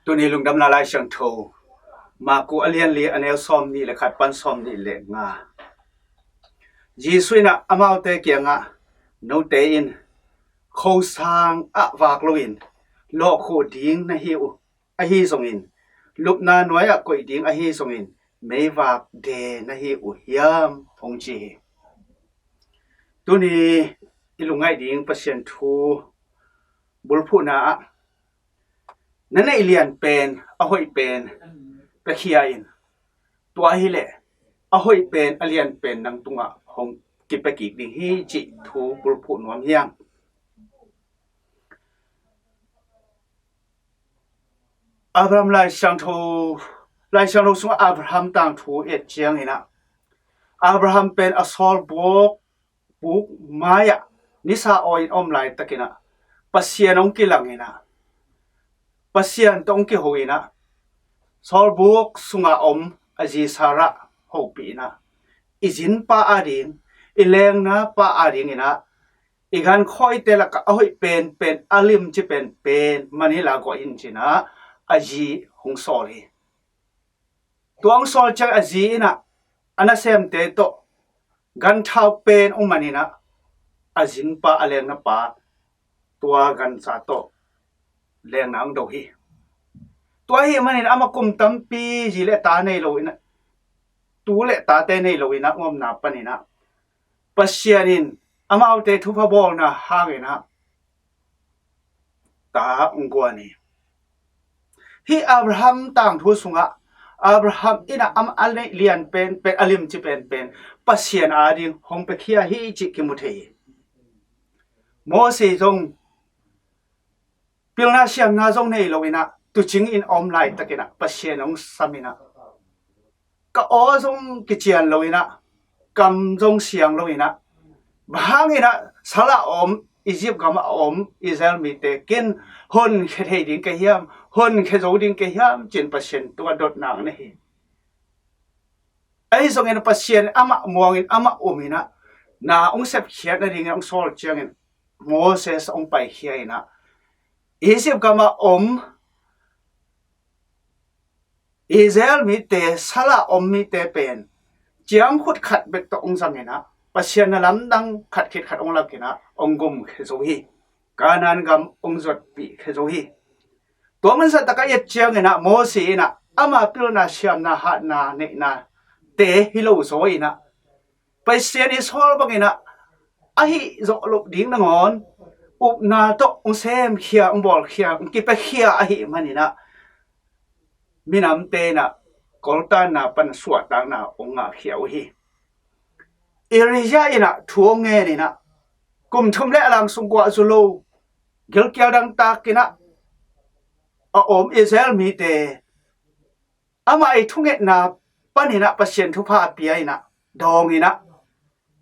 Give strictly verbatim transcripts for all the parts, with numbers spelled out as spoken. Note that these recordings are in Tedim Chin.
Tuni lungdamna Lai Siangtho Marku a lian li, a neu sawm nih le khat pan sawm nih le nga. Jesuh in ah amaute kiangah, note in khosang ah vak loin lawhkhuh ding na hi uh ahi zongin, lupna nuai-ah koih ding ahi zongin, meivak de na hi uh hiam, hong ci hi. Tuni i lungngaih ding Pasian thu bulphuhna ah, na neih lian pen, a hoih pen piakhia in. Tua hileh a hoih pen, a lian pen nang tungah hong kipia kik ding hi, cih thu bulphuh nuam hi hang. Abraham Lai Siangtho, Lai Siangtho sungah Abraham tangthu i et ciangin ah, Abraham pen a sawlbuk buk mai-ah nisa awi-in a om laitakin ah, Pasian hong kilang in ah, Pasian tawh hong kiho in ah, sawlbuk sunga om a zi Sarah hopih in ah, i zinpa ading, i lengna pa adingin ah, i gankhawite lakah a hoih penpen, a limci penpen Manila guah in ci-in ah, a zi hong sawl hi. Tua hong sawl ciang a zi in ah, a nasemte tawh ganthau pen hong man in ah, a zinpa, a lengna pa, tua gansa tawh lengna hong do hi. Tua ahih manin amah kum tampi zi le ta nei lo in ah, tu le tate nei lo in ah, a omna panin ah, Pasian in amaute thupha bawlna hangin ah, ta hong guan hi. Hih Abraham tangthu sungah Abraham in ah amah a neih lian penpen, a limci penpen Pasian ading hong piakhia hi, cih kimu thei hi. Moses zong pilna siamna zong nei lo in ah, tuucing in a om laitakin ah, Pasian hong sam in ah, ka aw zong kician lo in ah, kam zong siang lo in ah, bang hangin ah sal a om, Egypt gam a om Israel mite kin honkhia thei ding ka hiam, honkhia zo ding ka hiam, ci-in Pasian tungah dotna hong nei hi. Ahi zongin Pasian amah muangin, amah um in ah, na hong sepkhiat nadingin hong sawl ciangin Moses hong paikhia in ah, Egypt gam a om Israel mite, sal a om mite pen ciangkhut khat bek tawh hong zang in ah, Pasian na lamdang khat khit khat hong lak in ah, hong gumkhia zo hi. Kanaan gam hong zuatpih khia zo hi. Tua manzah takah i et ciangin ah, Moses in ah ama pilna siamna, hatna, neihnate hi lo zaw in ah, Pasian i sawl bangin ah, a hih zawh loh ding nangawn upna tawh hong semkhia, hong bawlkhia, hong kipiakhia ahih manin ah, minamte in ah koltanna pan suahtakna hong ngahkhia uh hi. Elijah in ah thu hong ngen in ah, kum thum le a lang sung guah zu lo, gilkial dangtak in ah a om Israel mite, amah i thungetna panin ah Pasian thupha a pia in ah, dawng in ah,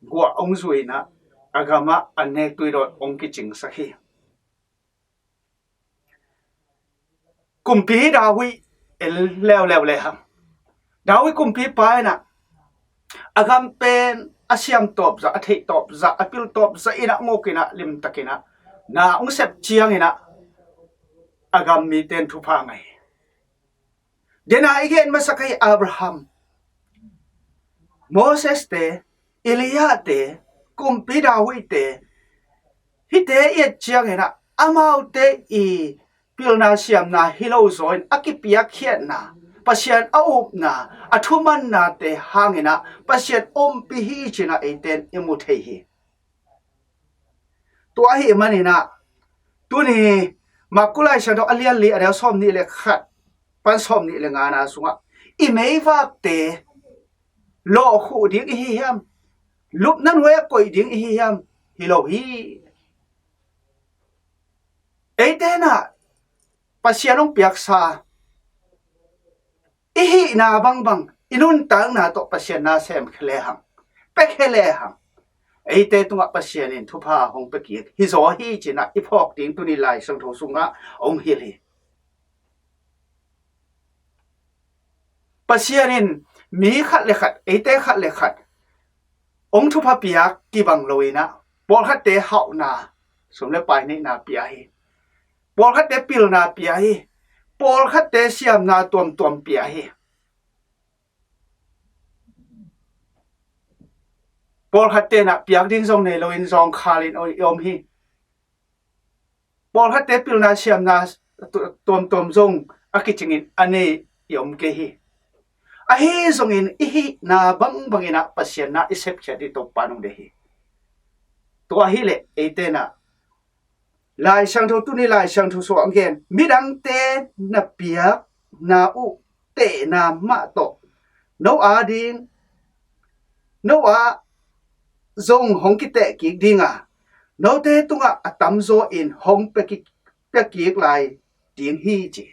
guah hong zu in ah, a gamah an nek tuidawt hong kicingsak hi. Kumpi David en leuleu le hang. David kumpipa in ah, a gam pen a siam tawpzah, a theih tawpzah, a pil tawpzah in ah, nguk in ah, limtakin ah na hong sep ciangin ah, a gam mite in thupha ngah hi. Dena i gen masak ahi Abraham, Moses te, Elijah te, kumpi David te, hihte i et ciangin ah, amaute i pilna siamna hi lo zaw in a kipiakkhiatna, Pasian a upna, a thumannate hangin ah Pasian ompih hi ci-in ah eite in i mu thei hi. Tua ahih manin ah, tuni Marku Lai Siangtho a lian li, a neu sawm nih le khat pan sawm nih le ngana sungah, i meivakte lawhkhuh ding i hi hiam? Lupna nuai-ah koih ding i hi hiam? Hi lo hi. Eite in ah Pasian hong piaksa i hihna bangbang, i nuntakna tawh Pasian na semkhia le hang, piakhia le hang, eite tungah Pasian in thupha hong piakik hi zaw hi ci-in ah i phawk ding tuni Lai Siangtho sungah hong hilh hi. Pasian in mi khat le khat, eite khat le khat hong thupha piak kibang lo in ah, pawlkhatte hauhna, sum le pai neihna pia hi. Pawlkhatte pilna pia hi. Pawlkhatte siamna tuamtuam pia hi. Pawlkhatte na piak ding zong nei loin zawngkhalin i om hi. Pawlkhatte pilna siamna tu-, tuamtuam zong a kicingin a nei i om kei hi. Ahi zongin i hihna bangbangin ah Pasian na i sepkhiat ding Topa nung deih hi. Tua hileh eite na Lai Siangtho, tuni Lai Siangtho sung a gen, midangte na piakna uh tehna mah tawh no a ding, no a zong hong kiteh kik ding a, note tungah a tamzaw in hong pia kik, pia kik lai ding hi ci.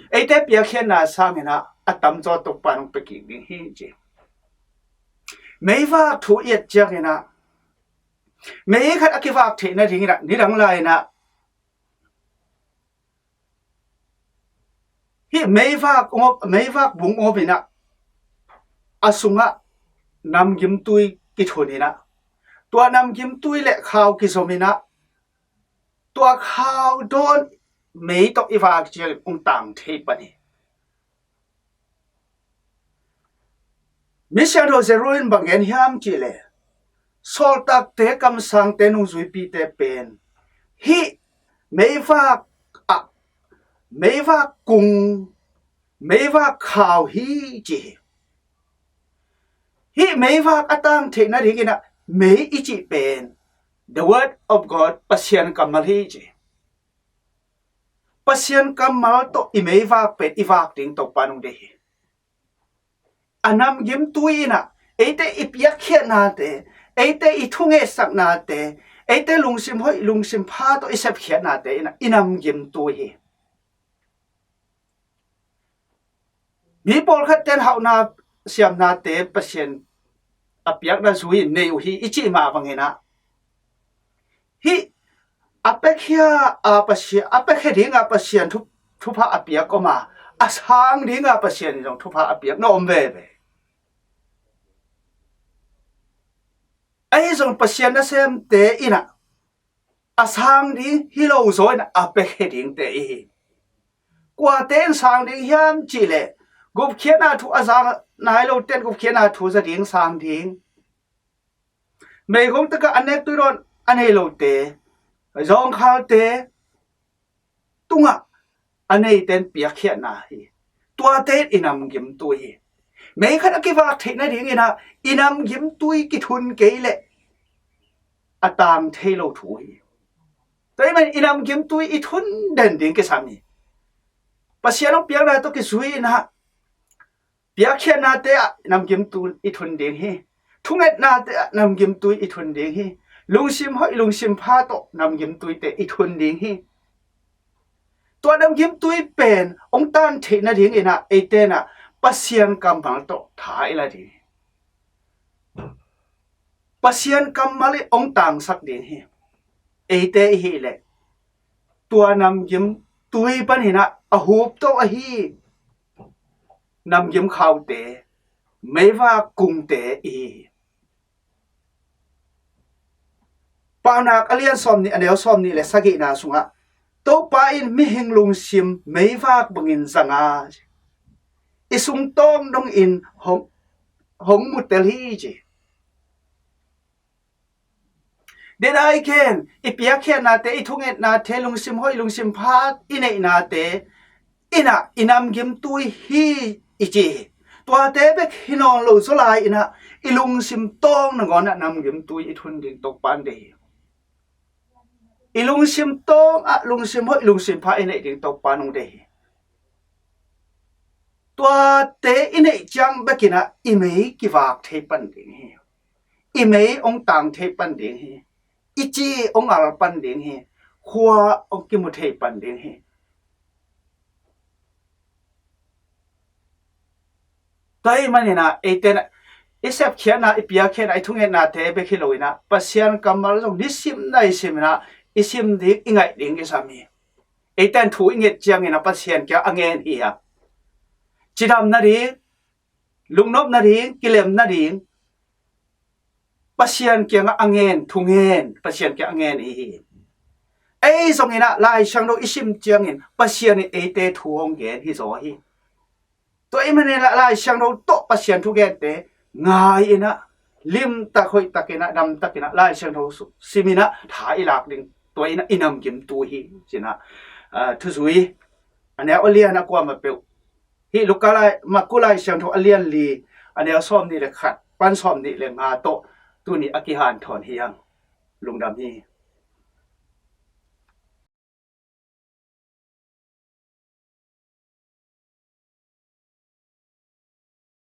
Eite piakkhiatna sangin ah a tamzaw Topa nung pia kik ding hi ci. Meivak thu i et ciangin ah, mei khat a kivak theih nadingin ah, nidang lai-in ah hih meivak, meivak bung om in ah, a sungah namgimtui kithun in ah, tua namgimtui le khau kizom in ah, tua khau dawn mei tawh i vak ciangin hong tang thei pan hi. Misiangtho Jerome in bang gen hiam cihleh, sawltakte, kamsangte, nungzuipite pen hih meivak ah, meivak kung, meivak khau hi ci hi. Hih meivak a tang theih nadingin ah mei i cih pen the word of God, Pasian kammal hi ci. Pasian kammal tawh i meivak pen i vak ding Topa nung deih hi. A namgimtui in ah eite i piakkhiatnate, eite i thungetsaknate, eite lungsim hoih lungsim pha tawh i sepkhiatnate in ah i namgimtui hi. Mi pawlkhatte in hauhna siamnate Pasian a piakna zui in nei uh hi i cih mah bangin ah, hih a piakhia a Pasian, a piakhia ding a Pasian thu, thupha a piak om a, a sang ding a Pasian in zong thupha a piak na om veve. Ahi zong Pasian nasemte in ah a sang ding hi lo zaw in a piakhia dingte i hi. Kuate in sang ding hiam cihleh, gupkhiatna thu a za nai lote in gupkhiatna thu za ding, sang ding. Meigong takah a nek tui dawn a nei lote, zawngkhalte tungah a neite in piakkhiatna hi. Tuate in i namgimtui hi. Mei khat a kivak theih nadingin ah i namgimtui kithun kei leh a tang thei lo thu hi. Tua ahih manin i namgimtui i thun den ding kisam hi. Pasian hong piakna tawh kizui in ah piakkhiatnate ah namgimtui i thun ding hi. Thungetnate ah namgimtui i thun ding hi. Lungsim hoih lungsim pha tawh namgimtuite i thun ding hi. Tua namgimtui pen hong tang theih nadingin ah eite in ah Pasian kammal tawh tha i la ding hi. Pasian kammal in hong tangsak ding hi. Eite i hih leh tua namgimtui panin ah a hupto ahi namgim khaute, meivak kungte i hi hi. Paunak a lian sawmnih, a neu sawmnih le sagihna sungah, Topa in mihing lungsim meivak bangin zang a, i sungtawng dongin hong, hong mutel hi ci. Dena i gen, i piakkhiatnate, i thungetnate, lungsim hoih lungsim pha i neihnate in ah i namgimtui hi i ci hi. Tuate bek hi nawn lo zaw lai in ah i lungsim tawng nangawn ah namgimtui i thun ding Topa in deih hi. I lungsim tawng ah lungsim hoih lungsim pha i neih ding Topa nung deih hi. Tuate i neih ciang bekin ah i mei kivak thei pan ding hi. I mei hong tang thei pan ding hi. I ci hong al pan ding hi. Khua hong kimu thei pan ding hi. Tua ahih manin ah eite in ah i sepkhiatna, i piakkhiatna, i thungetnate bek hi lo in ah Pasian kammal zong nisim naisim in ah i sim ding, i ngaih ding kisam hi. Eite in thu i nget ciangin ah Pasian kiang a ngen hi a, cidam nading, lungnop nading, kilem nading Pasian kiangah a ngen, thungen Pasian kiangah a ngen i hi. Ei zong inah Lai Siangtho i sim ciangin Pasian in eite thu hong gen hi zaw hi. Tua ahih manin ah Lai Siangtho tawh Pasian thugente ngai inah, limtak hoihtak inah, damtak inah Lai Siangtho sim inah tha i lak ding, tua inah i namgimtu hi cinah, ah, thuzui a neu a lian a kuamah peuh hih Luka lai, Marku Lai Siangtho a lian li a neu sawm nih le khat pan sawm nih le nga tawh tuni a kihanthawn hi hang. Lungdam hi.